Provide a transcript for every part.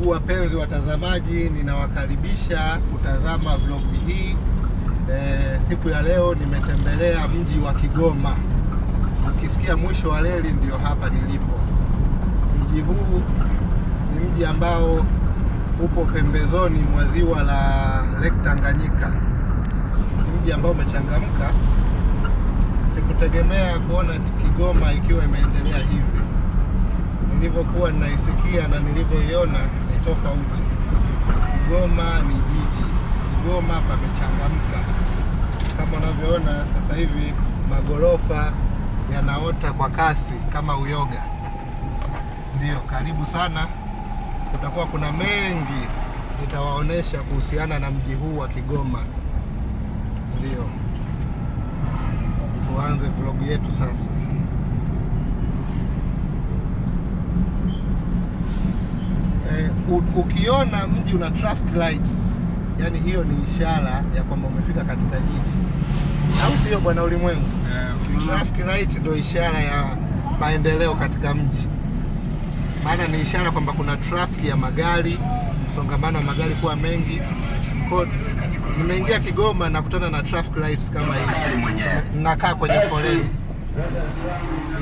Ndugu wapenzi watazamaji, ninawakaribisha kutazama vlog hii. Siku ya leo nimetembelea mji wa Kigoma. Ukisikia mwisho wa reli ndio hapa nilipo. Mji huu ni mji ambao upo pembezoni mwa ziwa la Lake Tanganyika. Ni mji ambao umechangamka. Sikutegemea kuona Kigoma ikiwa imeendelea hivi. Nilivyokuwa ninaisikia na nilivyoiona ni tofauti. Kigoma ni jiji. Kigoma pamechangamka. Kama unavyoona sasa hivi magorofa yanaota kwa kasi kama uyoga. Ndiyo, karibu sana. Kutakuwa kuna mengi nitawaonesha kuhusiana na mji huu wa Kigoma. Ndiyo, tuanze vlog yetu sasa. Ukiona mji una traffic lights, yani hiyo ni ishara ya kwamba umefika katika jiji, au sio bwana Ulimwengu? Traffic light ndio ishara ya maendeleo katika mji, maana ni ishara kwamba kuna traffic ya magari, msongamano wa magari kuwa mengi. Kwa nimeingia Kigoma na kutana na traffic lights kama hizi, nakaa kwenye foleni.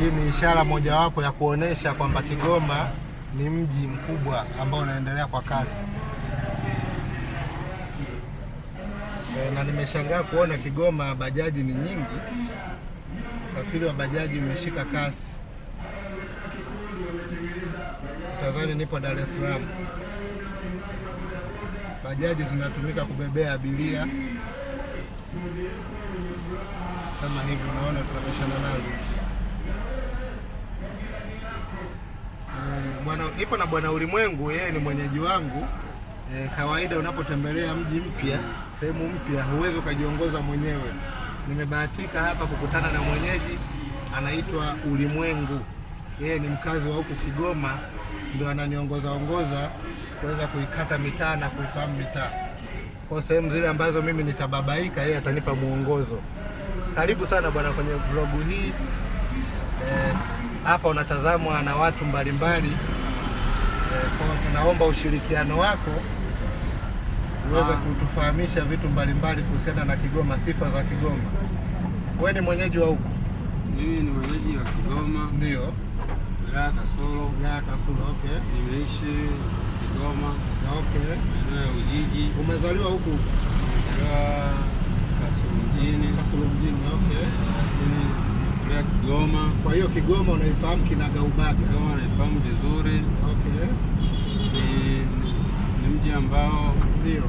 Hii ni ishara mojawapo ya kuonesha kwamba Kigoma ni mji mkubwa ambao unaendelea kwa kasi. Na nimeshangaa kuona Kigoma bajaji ni nyingi. Usafiri wa bajaji umeshika kasi. Tazani nipo Dar es Salaam. Bajaji zinatumika kubebea abiria. Kama hivi unaona tunabishana nazo. Bwana, nipo na Bwana Ulimwengu, yeye ni mwenyeji wangu. Kawaida unapotembelea mji mpya, sehemu mpya, huwezi ukajiongoza mwenyewe. Nimebahatika hapa kukutana na mwenyeji anaitwa Ulimwengu. Yeye ni mkazi wa huku Kigoma, ndio ananiongoza ongoza kuweza kuikata mitaa na kuifahamu mitaa. Kwa sehemu zile ambazo mimi nitababaika, yeye atanipa muongozo. Karibu sana bwana kwenye vlog hii. Hapa unatazamwa na watu mbalimbali. Kwa tunaomba ushirikiano wako uweze kutufahamisha vitu mbalimbali kuhusiana na Kigoma, sifa za Kigoma. Wewe ni mwenyeji wa huku? Mimi ni mwenyeji wa Kigoma. Ndio. Wilaya Kasulu. Wilaya Kasulu, okay. Nimeishi Kigoma. Okay. Maeneo ya Ujiji. Umezaliwa huku? Nimezaliwa Kasulu mjini. Kasulu mjini, okay. Lakini nimekulia Kigoma. Kwa hiyo Kigoma unaifahamu kinagaubaga? Kigoma naifahamu vizuri. Okay. Ni mji ambao ndio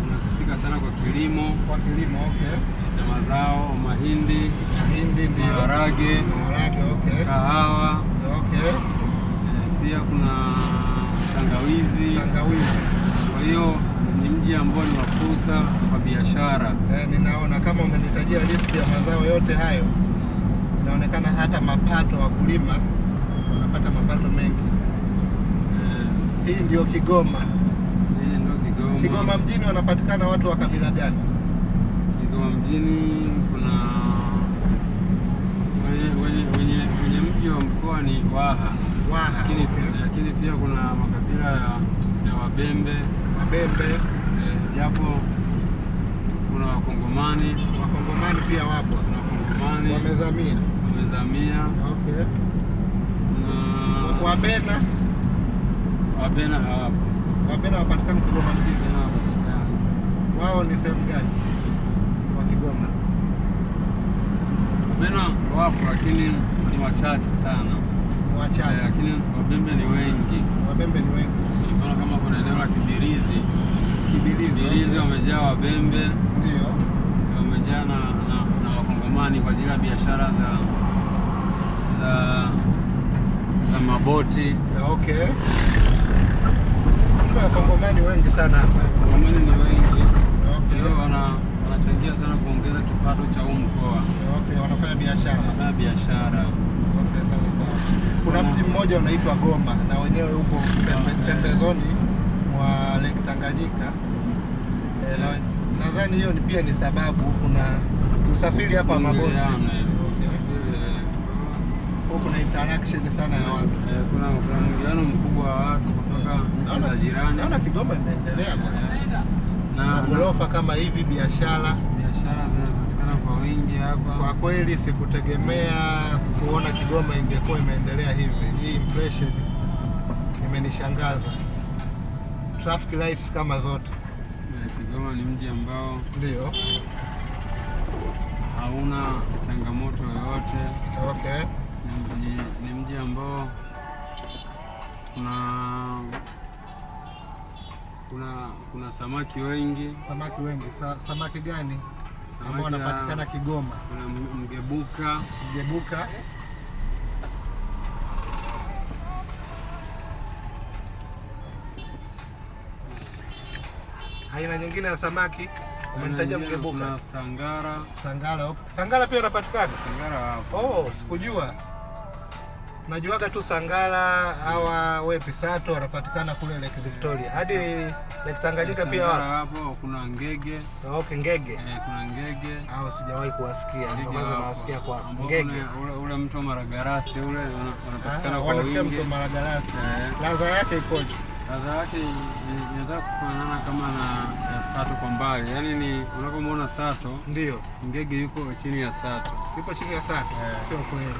unasifika sana kwa kilimo. Kwa kilimo, okay. Cha mazao, mahindi, mahindi ndio, maharage, maharage, okay. Kahawa, okay. Pia kuna tangawizi. Tangawizi. Kwa hiyo ni mji ambao ni wa fursa kwa biashara. Ninaona kama umenitajia listi ya mazao yote hayo, inaonekana hata mapato wakulima wanapata mapato mengi. Hii ndio Kigoma. Hii ndio Kigoma. Kigoma mjini wanapatikana watu wa kabila gani? Kigoma mjini kuna wenye mji wa mkoa ni Waha. Waha. Lakini, okay. Lakini pia kuna makabila ya Wabembe. Wabembe. Japo kuna Wakongomani. Wakongomani pia wapo. Kuna Wakongomani. Wamezamia. Wamezamia. Okay. Kuna Wabena. Wabena hawapo. Wabena wapatikana Kigoma mjini. Wabena hawapatikani. Wao ni sehemu gani wa Kigoma? Wabena wapo lakini ni wachache sana. Wachache. Lakini Wabembe ni wengi. Wabembe ni wengi. Kwa kama kuna eneo la Kibirizi. Kibirizi wamejaa Wabembe. Ndio. Wamejaa na Wakongomani kwa ajili ya biashara za maboti. Okay. Kumbe Wakongomani wengi sana hapa. Wakongomani ni wengi. Okay. Ndio wanachangia sana kuongeza kipato cha huu mkoa. Okay, wanafanya biashara. Wanafanya biashara. Okay, sawa sawa. Kuna mji mmoja unaitwa Goma na wenyewe huko pembezoni mwa Lake Tanganyika. Nadhani hiyo ni pia ni sababu kuna usafiri hapa wa maboti. Okay. Kwa kuna interaction sana ya watu. Kuna mwingiliano mkubwa wa watu kutoka nchi za jirani. Naona Kigoma imeendelea bwana. Na ghorofa kama hivi, biashara zinapatikana kwa wingi hapa. Kwa kweli sikutegemea kuona Kigoma ingekuwa imeendelea hivi. Hii impression imenishangaza. Traffic lights kama zote. Kigoma ni mji ambao ndio hauna changamoto yoyote. Okay. Ni mji ambao kuna samaki wengi. Samaki wengi. Samaki gani ambao wanapatikana Kigoma? Kuna mgebuka. Mgebuka. Aina nyingine ya samaki umenitaja mgebuka. Kuna sangara. Sangara. Sangara pia inapatikana? Sangara hapo. Oh, sikujua. Najuaga tu sangara hawa wepi sato wanapatikana kule Lake Victoria. Hadi Lake Tanganyika pia wapo. Hapo kuna ngege. Okay, ngege. Kuna ngege. Hao sijawahi kuwasikia. Ndio kwanza nawasikia kwa ngege. Ule mto Maragarasi ule unapatikana kwa wingi. Mto Maragarasi. Ladha yake ikoje? Ladha yake inataka kufanana kama na sato kwa mbali. Yaani ni unapomwona sato, ndio ngege yuko chini ya sato. Yupo chini ya sato. Sio kweli.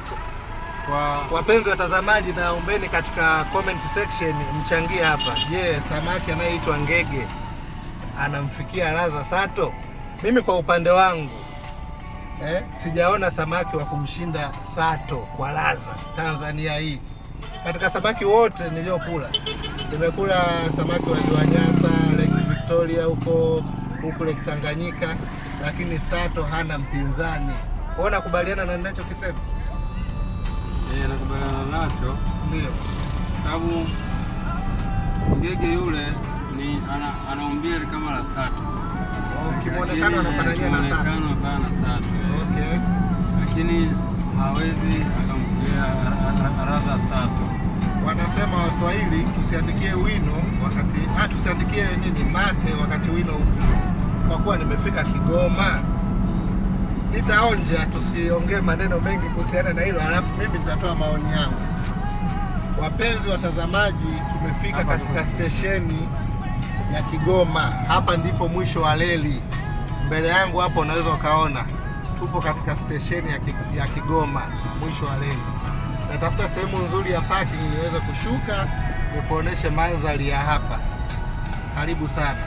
Kwa wapenzi watazamaji, naombeni katika comment section mchangie hapa. Je, samaki anayeitwa ngege anamfikia ladha sato? Mimi kwa upande wangu sijaona samaki wa kumshinda sato kwa ladha Tanzania hii. Katika samaki wote niliokula, nimekula samaki wa Ziwa Nyasa, Lake Victoria huko Lake Tanganyika, lakini sato hana mpinzani. Wewe unakubaliana na ninachokisema? Nakubaliana nacho. Ndio. Sababu ngege yule ni ana umbile kama la sato. Kimuonekano anafanania na sato. Kimuonekano na sato. Okay. Lakini hawezi akamfikia ladha sato. Wanasema Waswahili tusiandikie wino wakati tusiandikie nini mate wakati wino upo. Kwa kuwa nimefika Kigoma, nitaonja, tusiongee maneno mengi kuhusiana na hilo, alafu mimi nitatoa maoni yangu. Wapenzi watazamaji, tumefika katika stesheni ya Kigoma. Hapa ndipo mwisho wa reli. Mbele yangu hapo unaweza ukaona tupo katika stesheni ya Kigoma, mwisho wa reli. Natafuta sehemu nzuri ya parking niweze kushuka nikuoneshe mandhari ya hapa. Karibu sana.